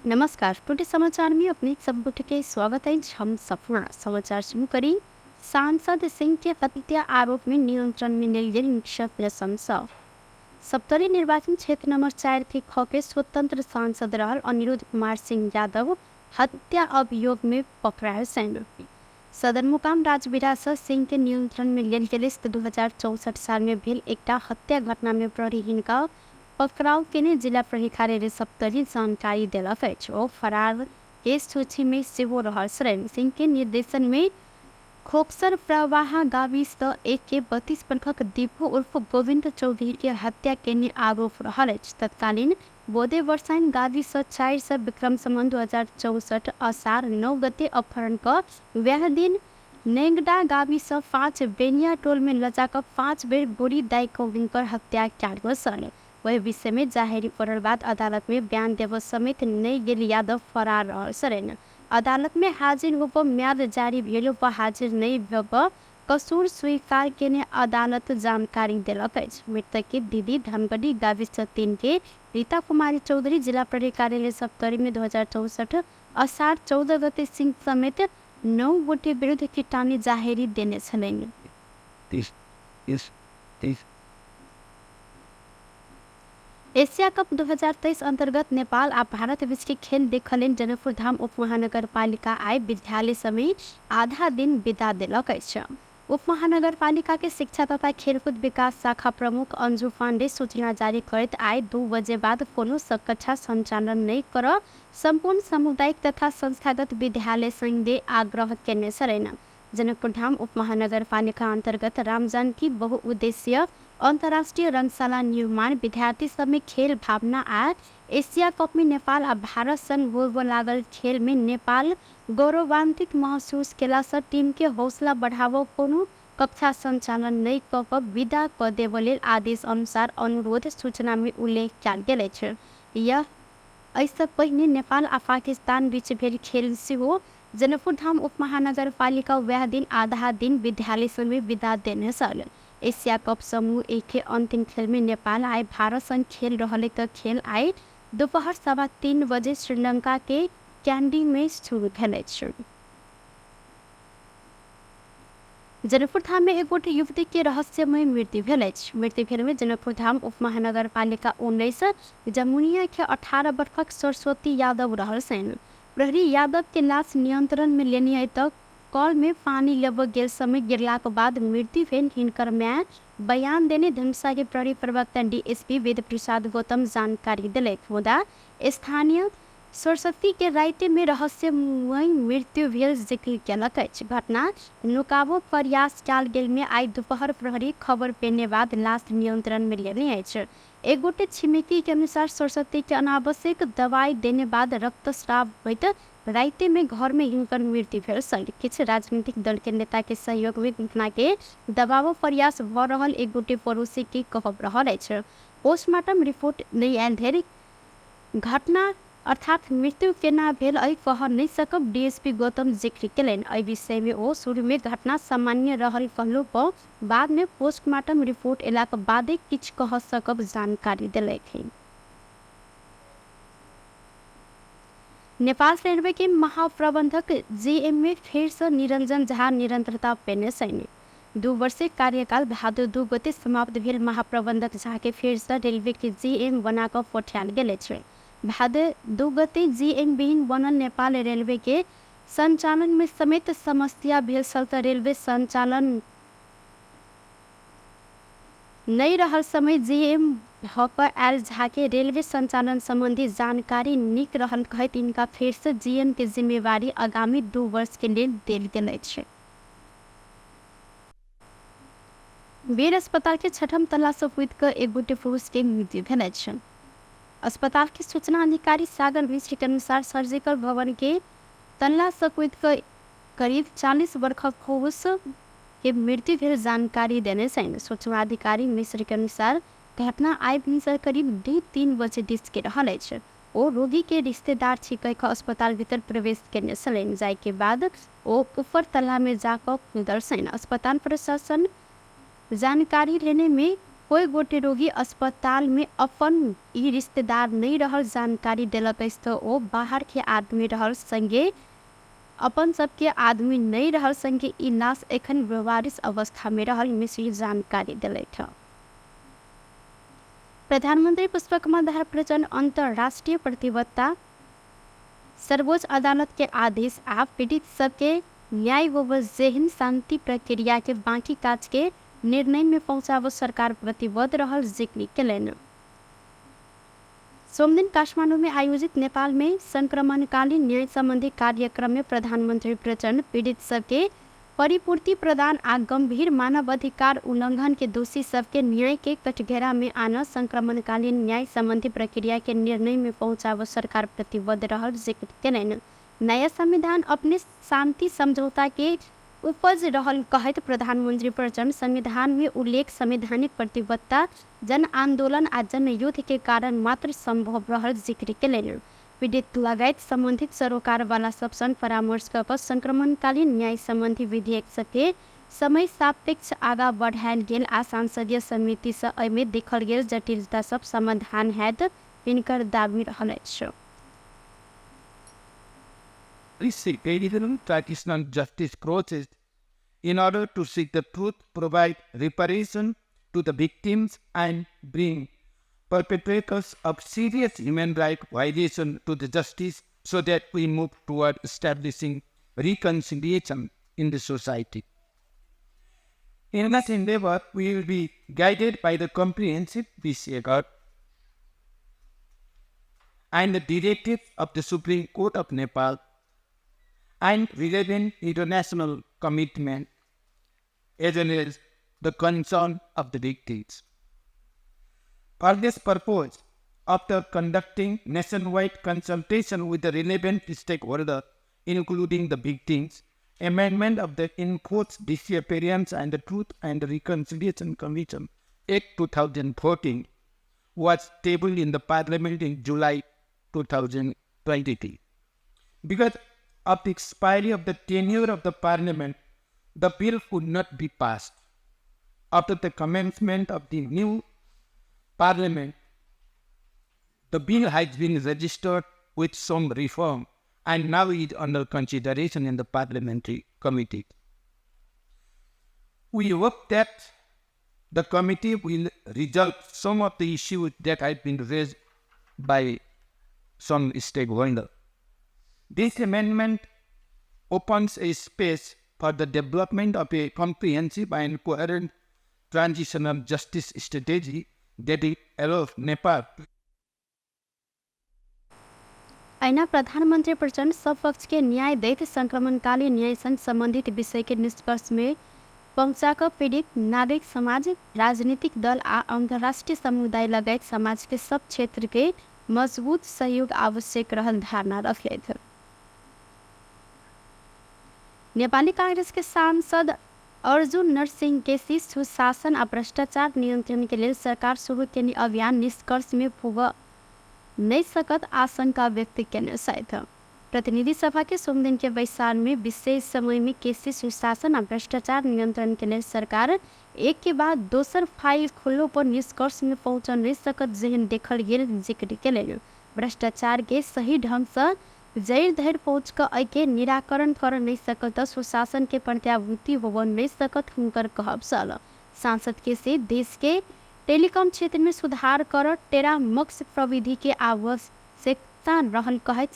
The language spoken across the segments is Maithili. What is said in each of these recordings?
नमस्कार, टुडे समाचार में अपने सब गोटे के स्वागत अछि। हम सपना समाचार शुरू करी। सांसद सिंह के हत्या आरोप में नियंत्रण में लेल गेल निक्षत सँ सप्तरी निर्वाचन क्षेत्र नंबर 4 के ख के स्वतंत्र सांसद रहल अनिरुद्ध कुमार सिंह यादव हत्या अभियोग में पकड़ायल छनि। सदरमुकाम राजविराज सँ सिंह के नियंत्रण में लेल गेल अछि। 2064 साल में भेल एकटा हत्या घटना में प्रहरी हिनका पकड़ाव केने जिला प्रहरी कार्यालय सप्तरी जानकारी देलक अछि। ओ फरार के सूची में सेहो रहल छलनि। सिंह के निर्देशन में खोकसर प्रवाह गावी सँ AK 32 बरखक दीपू उर्फ गोविंद चौधरी के हत्या केने आरोप रहल अछि। तत्कालीन बोधे वर्षाइन गावी सँ 4 सौ विक्रम संबंध 2064 असार 9 गते अपहरण क वएह दिन नेंगडा गावी सँ 5 बेनिया टोल में लजा कऽ 5 बेर गोली दागि कऽ हुनकर हत्या कयल गेल छल। ओहि विषय में जाहेरी पड़ल बाद अदालत में बयान देबऽ समेत नहि गेल यादव फरार रहल छलनि। अदालत में हाजिर होबऽ म्याद जारी भेलो पर हाजिर नहि भऽ कऽ कसूर स्वीकार केने अदालत जानकारी देलक अछि। मृतक के दीदी धनगढ़ी गावी सँ 3 के रीता कुमारी चौधरी जिला प्रहरी कार्यालय सप्तरी में 2064 असार 14 गते सिंह समेत 9 गोटे विरुद्ध किटानी जाहेरी देने छलनि। एशिया कप 2023 अंतर्गत नेपाल आ भारत बीच के खेल देखऽ लेल जनकपुरधाम उपमहानगरपालिका आइ विद्यालय समेत आधा दिन बिता देलक अछि। उपमहानगरपालिका के शिक्षा तथा खेलकूद विकास शाखा प्रमुख अंजू पांडे सूचना जारी करैत आइ 2 बजे बाद कोनो कक्षा संचालन नहि करऽ सम्पूर्ण सामुदायिक तथा संस्थागत विद्यालय संगे आग्रह केने छलनि। जनकपुरधाम उपमहानगरपालिका अंतर्गत रामजानकी बहुउद्देशीय अंतर्राष्ट्रीय रंगशाला निर्माण, विद्यार्थी सब में खेल भावना आ एशिया कप में नेपाल आ भारत संग होबय लागल खेल में नेपाल गौरवान्वित महसूस केला सँ टीम के हौसला बढ़ाबऽ कोनो कक्षा संचालन नहि कऽ कऽ विदा कऽ देबऽ लेल आदेश अनुसार अनुरोध सूचना में उल्लेख कयल गेल अछि। यह एहिसँ पहिने नेपाल आ पाकिस्तान बीच भेल खेल सेहो जनकपुरधाम उपमहानगरपालिका वएह दिन आधा दिन विद्यालय सभमे विदा देने छल। एशिया कप समूह ए के अंतिम खेल में नेपाल आइ भारत संग खेल रहल तऽ खेल आइ दुपहर 3:15 बजे श्रीलंका के कैंडी में शुरू भेल अछि। जनकपुरधाम में एक गोटे युवती के रहस्यमय मृत्यु भेल अछि। मृत्यु भेल में जनकपुरधाम उपमहानगरपालिका 19 जमुनिया के 18 वर्षक सरस्वती यादव रहल छनि। प्रहरी यादव के लाश नियंत्रण में लेने तक कल में पानी लेबऽ गेल समय गिरलाक बाद मृत्यु भेल हिनकर माय बयान देने धनुषा के प्रहरी प्रवक्ता डीएसपी वेद प्रसाद गौतम जानकारी देलथि। मुदा स्थानीय सरस्वती के राति में रहस्यमय मृत्यु भेल जिक्र केलक अछि। घटना नुकाबो प्रयास कयल गेल में आइ दुपहर प्रहरी खबर पेने बाद लाश नियंत्रण में लेने अछि। एक गोटे छिमेकी के अनुसार सरस्वती के अनावश्यक दवाई देने बाद रक्तस्राव होइत राति में घर में हिनकर मृत्यु भेल छल। किछु राजनीतिक दल के नेता के सहयोग में घटना के दबाव प्रयास भऽ रहल एक गोटे पड़ोसी के कहब रहल अछि। पोस्टमार्टम रिपोर्ट नहि आयल धरि घटना अर्थात मृत्यु केना भेल एहि कह नहि सकब डीएसपी गौतम जिक्र केलनि। एहि विषय में ओ शुरू में घटना सामान्य रहल कहलो पर बाद में पोस्टमार्टम रिपोर्ट एलाक बादे किछु कह सकब जानकारी देलथि। नेपाल रेलवे के महाप्रबंधक जीएम में फेर सँ निरंजन झा निरंतरता पेने छनि। 2 वर्षीय कार्यकाल भादो 2 गते समाप्त भेल महाप्रबंधक झा के फेर सँ रेलवे के जीएम बना कऽ पठायल गेल अछि। भादो 2 गते जीएम विहीन बनल नेपाल रेलवे के संचालन में समेत समस्या भेल छल तऽ रेलवे संचालन नहि रहल समय जीएम भऽ कऽ आयल झा के रेलवे संचालन संबंधी जानकारी नीक रहल कहैत हिनका फेर सँ जीएम के जिम्मेवारी आगामी 2 वर्ष के लेल देल गेल अछि। बेर अस्पताल के छठम तल्ला सँ कूदि कऽ एक गोटे पुरुष के मृत्यु भेल अछि। अस्पताल के सूचना अधिकारी सागर मिश्र के अनुसार सर्जिकल भवन के तल्ला सँ कूदि कऽ करीब 40 वर्षक पुरुष के मृत्यु भेल जानकारी देने छनि। सूचना अधिकारी मिश्र के अनुसार घटना आइ भिनसर करीब 2-3 बजे दिस के रहल अछि। ओ रोगी के रिश्तेदार छी कहि कऽ अस्पताल भीतर प्रवेश केने छलनि, जाहि के बाद ओ ऊपर तल्ला में जा कऽ कूदल छनि। अस्पताल प्रशासन जानकारी लेने में कोई गोटे रोगी अस्पताल में अपन ई रिश्तेदार नहीं रहल जानकारी देलक अछि त ओ बाहर के आदमी रहल संगे अपन सबके आदमी नहीं रहल संगे ई लाश एखन बेवारिस अवस्था में रहल मिश्र जानकारी दिलथि। प्रधानमन्त्री पुष्पकमल दाहाल प्रचण्ड अन्तर्राष्ट्रिय प्रतिबद्धता, सर्वोच्च अदालत के आदेश आ पीड़ित सबके न्याय होबय जेहन शान्ति प्रक्रिया के बाँकी काज के निर्णय में पहुँचाबऽ सरकार प्रतिबद्ध रहल जिक्र केलनि। सोमदिन काठमाडौँ में आयोजित नेपाल में संक्रमणकालीन न्याय सम्बन्धी कार्यक्रम में प्रधानमन्त्री प्रचण्ड पीड़ित सबके परिपूर्ति प्रदान आ गंभीर मानवाधिकार उल्लंघन के दोषी सबके न्याय के कटघरा में आन संक्रमणकालीन न्याय सम्बन्धी प्रक्रिया के निर्णय में पहुँचाबऽ सरकार प्रतिबद्ध रहल जिक्र केलनि। नया संविधान अपने शान्ति समझौता के उपज रहल कहैत प्रधानमन्त्री प्रचण्ड संविधान में उल्लेख संवैधानिक प्रतिबद्धता जनआन्दोलन आ जनयुद्ध के कारण मात्र सम्भव रहल जिक्र केलनि। पीड़ित लगायत सम्बन्धित सरोकारवाला सब संग परामर्श कऽ कऽ संक्रमणकालीन न्याय सम्बन्धी विधेयक सबके समय सापेक्ष आगा बढ़ायल गेल आ संसदीय समिति सँ एहिमे देखल गेल जटिलता सब समाधान हैत हिनकर दावी रहल अछि। Traditional justice process in order to seek the truth, provide reparation to the victims and bring perpetrators of serious human rights violation to the justice so that we move toward establishing reconciliation in the society. In this endeavor, we will be guided by the comprehensive peace accord and the directives of the Supreme Court of Nepal and relevant international commitment, as well as the concern of the victims. For this purpose, after conducting nationwide consultation with the relevant stakeholders, including the victims, amendment of the Enforced Disappearance and the Truth and Reconciliation Commission Act 2014 was tabled in the Parliament in July 2023. Because of the expiry of the tenure of the Parliament, the bill could not be passed. After the commencement of the new Parliament, the bill has been registered with some reform and now is under consideration in the Parliamentary Committee. We hope that the committee will resolve some of the issues that have been raised by some stakeholders. This amendment opens a space for the development of a comprehensive and coherent transitional justice strategy that will allow Nepal. ऐना प्रधानमन्त्री प्रचण्ड सब पक्ष के न्याय दैत संक्रमणकालीन न्याय संग सम्बन्धित विषय के निष्कर्ष में पहुँचा पीड़ित नागरिक समाज, राजनीतिक दल आ अन्तर्राष्ट्रिय समुदाय लगायत समाज के सब क्षेत्र के मजबूत सहयोग आवश्यक रहल धारणा रखलथि। नेपाली कांग्रेस के सांसद अर्जुन नरसिंह केसी सुशासन आ भ्रष्टाचार नियंत्रण के लेल सरकार शुरू केने अभियान निष्कर्ष में पुग नहीं सकत आशंका व्यक्त केने छथि। प्रतिनिधि सभा के सोमदिन के बैसार में विशेष समय में केसी सुशासन आ भ्रष्टाचार नियंत्रण के लेल सरकार एक के बाद दोसर फाइल खोलो पर निष्कर्ष में पहुँच नहीं सकत जेहन देखल गेल जिक्र केलनि। भ्रष्टाचार के सही ढंग से जड़ि धरि पहुँच कऽ एहिके निराकरण कर नहीं सकल तऽ सुशासन के प्रत्याभूति होबऽ नहीं सकत हुनकर कहब छल। सांसद के से देश के टेलीकॉम क्षेत्र में सुधार कर टेरामक्स प्रविधि के आवश्यकता रहल कहैत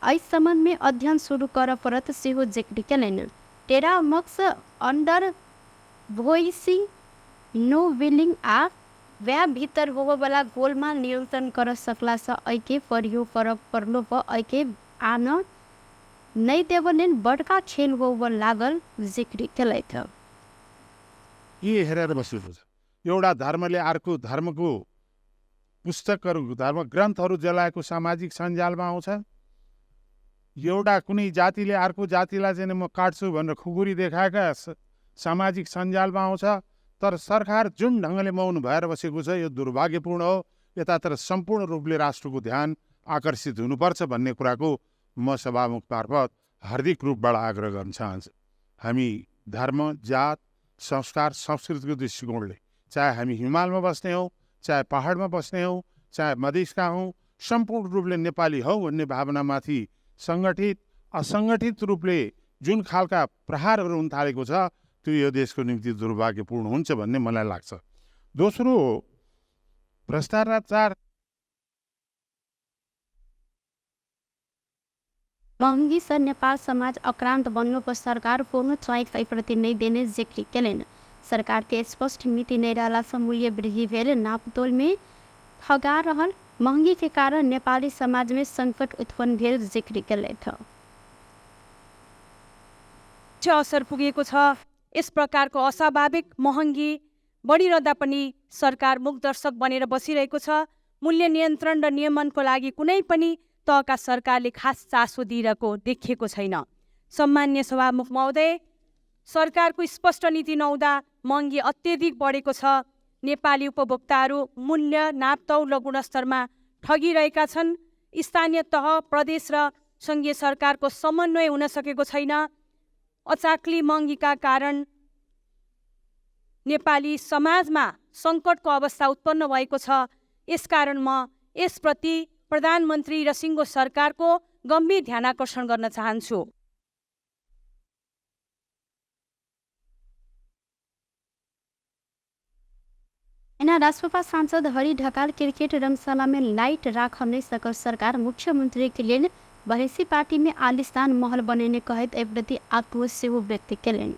एहि सम्बन्ध में अध्ययन शुरू करऽ पड़त सेहो जिक्र केलनि। टेरामक्स अंडर वॉइसिंग, नो बिलिंग आ वएह भीतर होबयवला गोलमाल नियंत्रण कर सकला सँ एहिके प्रयोग करऽ पड़लो पर एहिके आन नहि देबऽ लेल बड़का खेल होबऽ लागल जिक्र केलथि। के हेरेर बसेको छ? एउटा धर्मले अर्को धर्मको पुस्तकहरू, धर्म ग्रन्थहरू जलाएको सामाजिक सञ्जालमा आउँछ। एउटा कुनै जातिले अर्को जातिलाई चाहिँ म काट्छु भनेर खुकुरी देखाएका सामाजिक सञ्जालमा आउँछ। तर सरकार जुन ढङ्गले मौन भएर बसेको छ यो दुर्भाग्यपूर्ण हो। यतातिर सम्पूर्ण रूपले राष्ट्रको ध्यान आकर्षित हुनुपर्छ भन्ने कुराको म सभामुख मार्फत हार्दिक रूपबाट आग्रह गर्न चाहन्छु। हामी धर्म, जात, संस्कार संस्कृतिको दृष्टिकोणले, चाहे हामी हिमालमा बस्ने हौँ, चाहे पहाडमा बस्ने हौँ, चाहे मधेसका हौँ, सम्पूर्ण रूपले नेपाली हौँ भन्ने भावनामाथि सङ्गठित असङ्गठित रूपले जुन खालका प्रहारहरू हुन थालेको छ त्यो यो देशको निम्ति दुर्भाग्यपूर्ण हुन्छ भन्ने मलाई लाग्छ। दोस्रो, भ्रष्टाचार महँगी से नेपाल समाज आक्रांत बनलो पर सरकार कोनो चॉइस प्रति नहीं देने जिक्र केलनि। सरकार के स्पष्ट नीति नहीं रहला से मूल्य वृद्धि भेल नापतोल में ठगा रहल महंगी के कारण नेपाली समाज में संकट उत्पन्न भेल जिक्र केलथि। असर पुगेको छ। यस प्रकारको अस्वाभाविक महँगी बढिरहँदा पनि सरकार मूकदर्शक बनेर बसिरहेको छ। मूल्य नियन्त्रण र नियमनको लागि कुनै पनि तहका सरकारले खास चासो दिइरहेको देखिएको छैन। सम्मान्य सभामुख महोदय, सरकारको स्पष्ट नीति नहुँदा महँगी अत्यधिक बढेको छ। नेपाली उपभोक्ताहरू मूल्य नापतौल र गुणस्तरमा ठगिरहेका छन्। स्थानीय तह, प्रदेश र सङ्घीय सरकारको समन्वय हुन सकेको छैन। अचाक्ली महँगीका कारण नेपाली समाजमा सङ्कटको अवस्था उत्पन्न भएको छ। यसकारण म यसप्रति प्रधानमन्त्री र सिङ्गो सरकारको गम्भीर ध्यानाकर्षण गर्न चाहन्छु। एना रासोपा सांसद हरि ढकाल क्रिकेट रंगशाला में लाइट राख नहीं सकल सरकार मुख्यमंत्री के लेल भैंसी पार्टी में आलिशान महल बनेने कहैत एहि प्रति आक्रोश सेहो व्यक्त केलनि।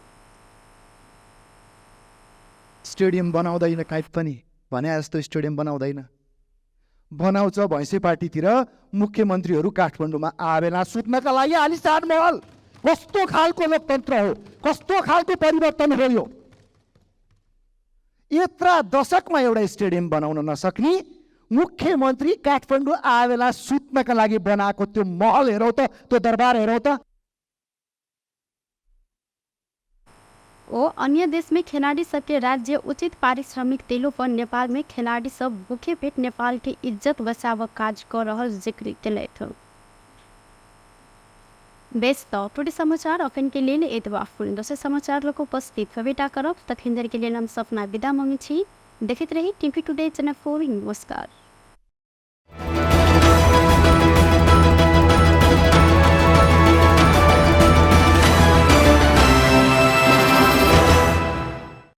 स्टेडियम बनाउँदैन, काहीँ पनि भने जस्तो स्टेडियम बनाउँदैन, बनाउँछ भैँसे पार्टीतिर मुख्यमन्त्रीहरू काठमाडौँमा आवेला सुत्नका लागि आलिशान महल। कस्तो खालको लोकतन्त्र हो, कस्तो खालको परिवर्तन हो यो? यत्र दशकमा एउटा स्टेडियम बनाउन नसक्ने मुख्यमन्त्री काठमाडौँ आवेला सुत्नका लागि बनाएको त्यो महल हेरौँ त, त्यो दरबार हेरौँ त। ओ अन्य देश में खिलाड़ी सबके राज्य उचित पारिश्रमिक देलो पर नेपाल में खिलाड़ी सब भूखे पेट नेपाल के इज्जत बचाव काज कर रहल जिक्र केलथि। बेस त टुडे समाचार अखन के लेल एतबा। दोसर समाचार लोक उपस्थित होबेटा करब, तखन देर के लेल हम सपना विदा मांगै छी। देखैत रही टीवी टुडे जनकपुर। नमस्कार।